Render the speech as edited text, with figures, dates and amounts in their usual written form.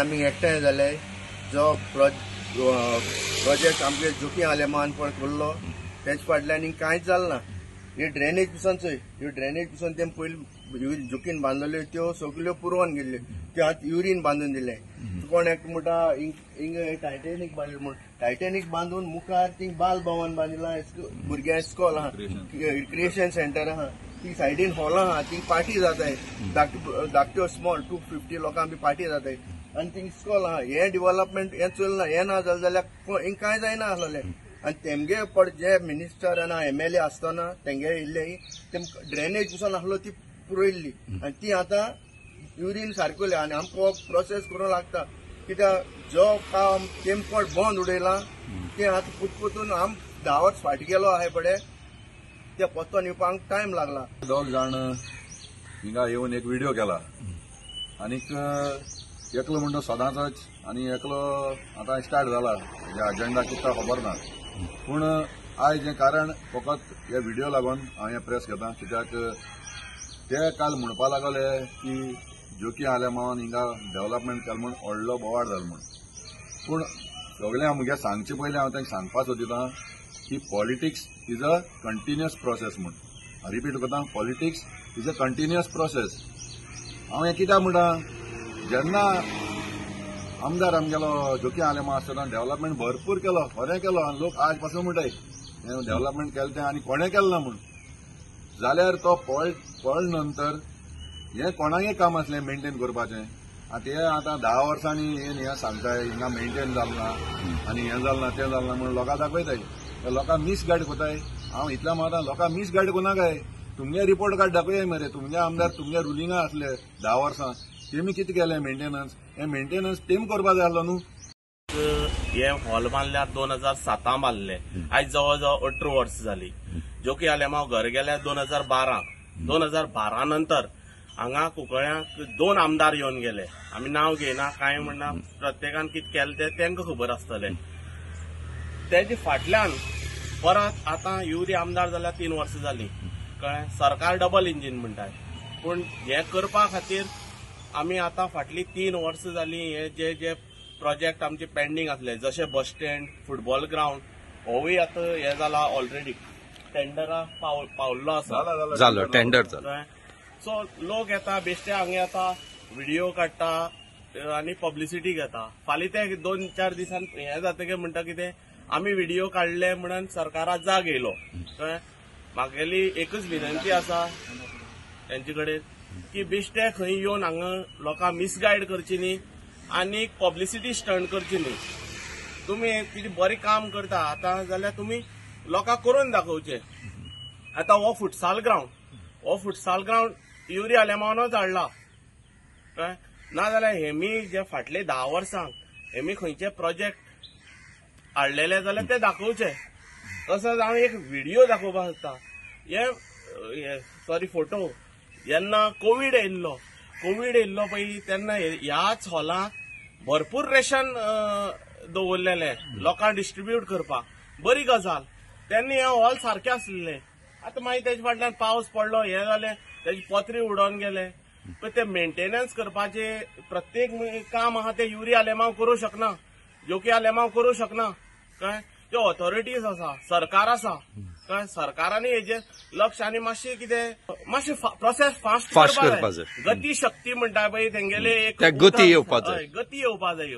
आमी एकठांय जाले. जो प्रोजेक्ट आमगे जोकी आलेमान पळय केल्लो तेज फाटल्यान कांयच जालें ना. ही ड्रेनेज पसून चोय, ही ड्रेनेज पसून ते पयलीं जोकीन बांदलेल्यो त्यो सगल्यो पुरवन गेल्ल्यो, त्यो आतां युरीन बांदून दिले. कोण एक म्हणटा हिंग टायटेनीक बांदले म्हूण, टायटेनीक बांदून मुखार थिंग बाल भवन बांदिलां, भुरग्यां इस्कॉल आहा, रिक्रिएशन सेंटर आहा, ती सायडीन हॉल आहा, ती पार्टी जाताय, धाकट्यो स्मॉल 250 लोकां बी पार्टी जाताय आनी थिंग इस्कॉल आहा. हें डिवलपमेंट हें चलना, हें ना जालें जाल्यार हिंग कांय जायना आसलें. आनी तेमगे पड जे मिनिस्टर आनी एमएलए आसतना तेंगे इल्ले ते ड्रेनेज पसून आसलो ती पुरयल्ली आनी ती आतां युरीन सारकेली आनी आमकां प्रोसेस करूंक लागता. कित्याक जो काम तेमपट बंद उडयलां तें आतां पुतपुतून आम 10 वर्स फाटीं गेलो आहाय पळय, ते पत्तो येवपाक टायम लागला. दोग जाण हिंगा येवन एक व्हिडिओ केला आनीक एकलो म्हणटा सदांच आनी एकलो आतां स्टार्ट जाला, अजेंडा कितें खबर ना. पूण आयज हें कारण फकत हे व्हिडिओ लागून हांव हें प्रेस घेता, कित्याक ते काल म्हणपा लागले की जोकी आलेमान हिंगा डेव्हलपमेंट केलें म्हूण व्हडलो बोवाळ जालो म्हूण. पूण सगळें म्हगे सांगचे पयलीं हांव तांकां सांगपा सोदिता की politics is a continuous process म्हूण. रिपीट करता, politics is a continuous process. हांव हें कित्याक म्हणटा, जेन्ना आमदार आमगेलो जोकी आलेमा आसतना डेव्हलपमेंट भरपूर केलो, बरें केलो आनी लोक आज पासून म्हणटाय हें डेव्हलपमेंट केलें तें आनी कोणें केलें ना म्हूण. जाल्यार तो पळ नंतर हें कोणाकय काम आसलें मेंटेन करपाचें. आतां ते आतां 10 वर्सांनी हें सांगताय हिंगा मेंटेन जालें ना आनी हें जालें ना तें जालें ना म्हूण लोकांक दाखयताय, लोकांक मिसगायड करताय. हांव इतल्या म्हणटा लोकांक मिसगायड करनाकाय, तुमगे रिपोर्ट कार्ड दाखय मरे, तुमगे आमदार तुमगे रुलिंगा आसले 10 वर्सां, तेमी कितें केलें मेंटेनन्स, हें मेंटेनन्स तेम करपा जाय आसलो न्हू. हे हॉल बांदल्यार 2007 बांदले, आयज जवळ जवळ 18 वर्सां जाली. जोकी आलेमाव घर गेल्यार 2012, 2012 नंतर हांगा कुंकळ्यांक 2 आमदार येवन गेले. आमी नांव घेयना कांय म्हणना, प्रत्येकान कितें केलें तें तांकां खबर आसतलें. तेजे फाटल्यान परत आतां युरी आमदार जाल्यार 3 वर्सां जालीं, कळ्ळें. सरकार डबल इंजीन म्हणटाय, पूण हें करपा खातीर आमी आतां फाटलीं 3 वर्सां जालीं हे जे जे प्रोजेक्ट आमचे पेंडींग आसले, जशे बस स्टँड, फुटबॉल ग्रावंड, होवूय आतां हें जाला ऑलरेडी टेंडरा पावल्लो आसा, जालो टेंडर जालो. सो लोक येता बेश्टे हांगा येता, व्हिडिओ काडटा आनी पब्लिसिटी घेता. फाल्यां ते 2-4 दिसान हें जातकीर म्हणटा कितें आमी व्हिडिओ काडले म्हणून सरकाराक जाग येयलो. कळ्ळें. म्हागेली एकूच विनंती आसा तेंचे कडेन की बेश्टे खंय येवन हांगा लोकांक मिसगायड करची न्ही आनी पब्लिसिटी स्टंट करची न्ही. तुमी कितें बरें काम करता आतां जाल्यार तुमी लोकांक करून दाखोवचें. आतां हो फुटसाल ग्रावंड, हो फुटसाल ग्रावंड युरी आलेमानूच हाडला, कळ्ळें. नाजाल्यार हेमी जे फाटले 10 वर्सांक हेमी खंयचे प्रोजेक्ट हाडलेले जाल्यार ते दाखोवचे. तसोच हांव एक व्हिडिओ दाखोवपाक सोदता, हे सॉरी फोटो. जेन्ना कोवीड येयल्लो, कोवीड येयल्लो पळय तेन्ना ह्याच हॉलांत भरपूर रेशन दवरलेलें लोकांक डिस्ट्रिब्यूट करपाक, बरी गजाल. तेन्ना हें हॉल सारकें आसलें. आतां मागीर तेजे फाटल्यान पावस पडलो, हें जालें, तेजी पत्री उडोवन गेले. पण ते मेंटेनन्स करपाचें प्रत्येक काम आहा तें युरी आलेमाव करूं शकना, जोकी आलेमाव करूं शकना, कळ्ळें. त्यो ऑथॉरिटीज आसा, सरकार आसा, कळ्ळें. सरकारांनी हेजेर लक्ष आनी मातशें कितें मातशें प्रोसेस फास्ट करपाक जाय. गती शक्ती म्हणटा पळय तेंगेले एक गती येवपा जाय, गती येवपा जाय.